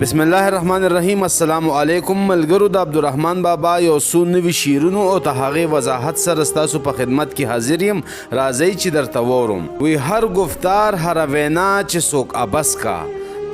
بسم الله الرحمن الرحیم. السلام علیکم ملګرو، د عبدالرحمن بابا یو څو نوي شعرونو او د هغې وضاحت سره ستاسو په خدمت کې حاضر یم. راځئ چې درته واورم. وی هر گفتار، هره وینا چې څوک عبث کا،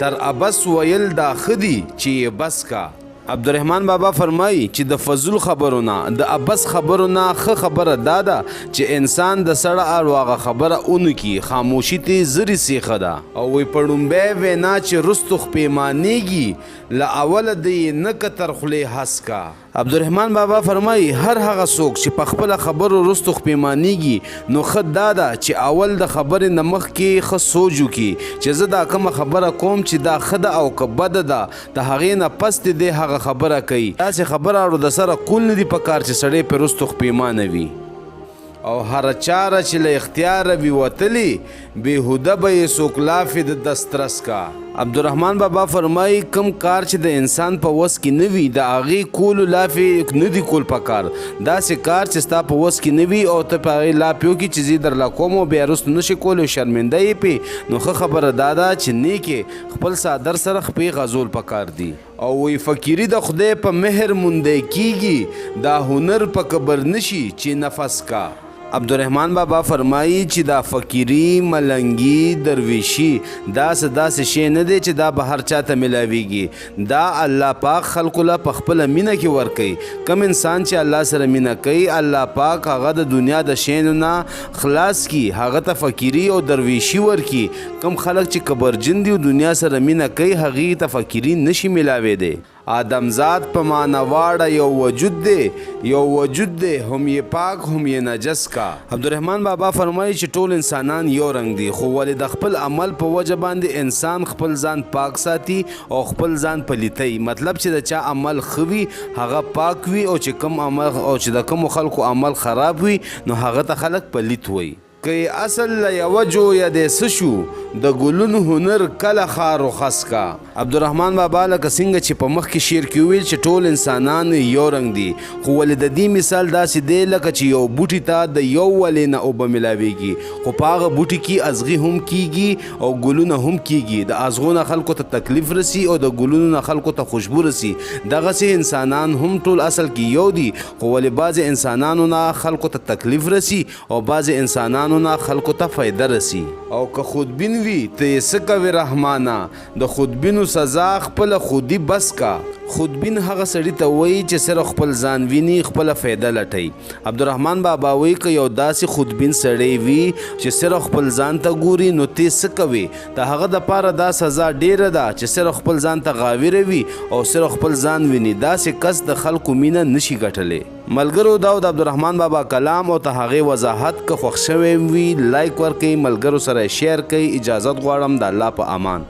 تر عبث ویل دا ښه دي چې یې بس کا. عبدالرحمن بابا فرمایي چې د فضول خبرو نه، د عبث خبرو نه ښه خبره دا ده چې انسان د سړه او هغه خبره اونکي، خاموشي ته زری سیخه ده. او وی په ړومبی وینا چې رستو خپېمانېږي، له اوله دی نه که تر خولې هس کا. عبدالرحمن بابا فرمایي هر هغه څوک چې په خپله خبرو رستو خپېمانېږي، نو ښه دا ده چې اول د خبرې نه مخکې ښه سوچ وکړي چې زه دا کومه خبره کوم چې دا ښه ده او که بده ده. د هغې نه پس دې دی هغه خبره کوي. داسې خبره اړو د سره کول نه دي پکار چې سړی پرې رستو خپېمانه وي. او هره چاره چې له اختیاره وي وتلې، بېهوده به یې څوک لافې د دسترس کا. عبدالرحمن بابا فرمایي کوم کار چې د انسان په وس کې نه وي، د هغې کولو لافې نه دي کول پکار. داسې کار چې ستا په وس کې نه وي او ته په هغې لاپې وکړي چې زه درله کوم او بیا وروسته نه شې کولی او شرمنده یې پې، نو ښه خبره دا ده چې نیکې خپل څادر سره خپې غځول پکار دي. او وی فقیري د خدای په مهر موندی کیږي، دا هنر په کبر نشي چې نفس کا. عبدالرحمن بابا فرمایي چې دا فقیري، ملنګي، درویشي دا څه داسې شی نه دی چې دا به هر چاته ملاویږي. دا الله پاک خلکو له په خپله مینه کې ورکوي. کوم انسان چې الله سره مینه کوي، الله پاک هغه د دنیا د شیانو نه خلاص کړي، هغه ته فقیري او درویشي ورکړي. کوم خلک چې کبرجن دي او دنیا سره مینه کوي، هغوی ته فقیري نشي ملاوېدی. آدمزاد په معنی واړه یو وجود دی، یو وجود دی، هم یې پاک هم یې نجس کا. عبدالرحمن بابا فرمایي چې ټول انسانان یو رنګ دي، خو ولې د خپل عمل په وجه باندې انسان خپل ځان پاک ساتي او خپل ځان پلیتوي. مطلب چې د چا عمل ښه وي هغه پاک وي، او چې کوم عمل او چې د کومو خلکو عمل خراب وي، نو هغه ته خلک پلیت وایي. که یې اصل له یوه جویه دی څه شو، د ګلونو هنر کله خار و خس کا. عبدالرحمن بابا لکه څنګه چې په مخکې شعر کې وویل چې ټول انسانان یو رنګ دي، خو ولې د دې مثال داسې دی لکه چې یو بوټي ته د یو ولې نه اوبه ملاویږي، خو په هغه بوټي کې ازغي هم کیږي او ګلونه هم کیږي. د ازغو نه خلکو ته تکلیف رسي او د ګلونو نه خلکو ته خوشبو رسي. دغسې انسانان هم ټول اصل کې یو دي، خو ولې بعضې انسانانو نه خلکو ته تکلیف رسي او بعضې انسانانو نه خلکو ته فایده رسي. او که خودبین وي ته یې څه کوې رحمانه، د خودبینو سزا خپله خودي بس کا. خودبین هغه سړي ته وایي چې صرف خپل ځان ویني، خپله فایده لټوي. عبدالرحمن بابا وایي که یو داسې خودبین سړی وي چې صرف خپل ځان ته ګوري، نو ته څه کوې؟ د هغه دپاره دا سزا ډېره ده چې صرف خپل ځان ته غاویره وي او صرف خپل ځان ویني. داسې کس د خلکو مینه نشي ګټلی. ملګرو، دا د عبدالرحمن بابا کلام او ته هغې وضاحت. که خوښ شوی وي لایک ورکړئ، ملګرو سره شیر کړئ. اجازت غواړم، د الله په امان.